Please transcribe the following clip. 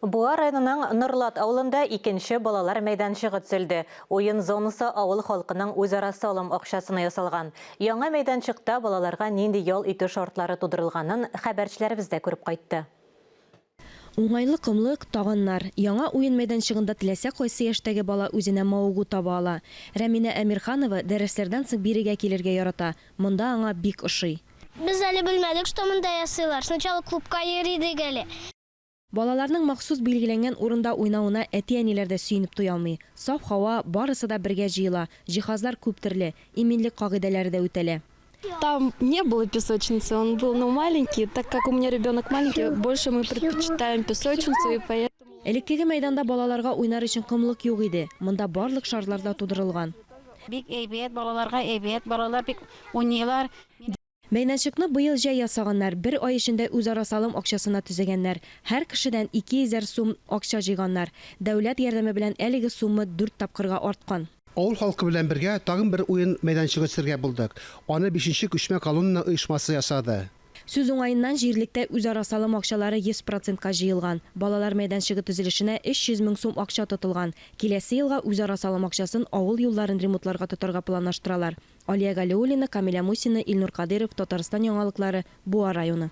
Буа районының Норлат авылында икенче балалар мәйданчыгы төзелде. Уен зонасы авыл халкының үзара салым акчасына ясалган. Яңа мәйданчыкта балаларга нинди ял итү шартлары тудырылганын хәбәрчеләребез дә күреп кайтты. Уңайлы комлык, таганнар. Яңа уен мәйданчыгында теләсә кайсы яшьтәге бала үзенә мавыгу таба ала. Рәминә Әмирханова дәресләрдән соң бирегә килергә ярата, монда аңа бик ошый. Без әле белмәдек, что монда ясыйлар. Сначала клубка йөри идек әле. Балаларның махсус билгеләнгән урында уйнавына әти-әниләр дә сөенеп туялмый. Саф һава, барысы да бергә җыела, җиһазлар күп төрле, иминлек кагыйдәләре дә үтәлә. Там не было песочницы, он был, ну, маленький, так как у меня ребенок маленький, больше мы предпочитаем песочницу и поэтому. Элеккеге мәйданда балаларга уйнар өчен комлык юк иде, монда барлык шартлар да тудырылган. Бик әйбәт, балаларга әйбәт, балалар бик уйныйлар. Мәйданчыкны быел җәй ясаганнар, бер ай эчендә үзара салым акчасына төзегәннәр. Һәр кешедән 200 әр сум акча җыйганнар. Дәүләт ярдәме белән әлеге сумма дүрт тапкырга арткан. Авыл халкы белән бергә тагын бер уен мәйданчыгы төзергә булдык. Аны бишенче күчмә колонна оешмасы ясады. Сүз уңаеннан, җирлектә үзара салым акчалары 100 процентка җыелган. Балалар мәйданчыгы төзелешенә 300 мең сум акча тотылган. Киләсе елга үзара салым акчасын авыл юлларын ремонтларга тотарга планлаштыралар. Алия Галиуллина, Камилә Мусина, Илнур Кадыйров, Татарстан яңалыклары, Буа районы.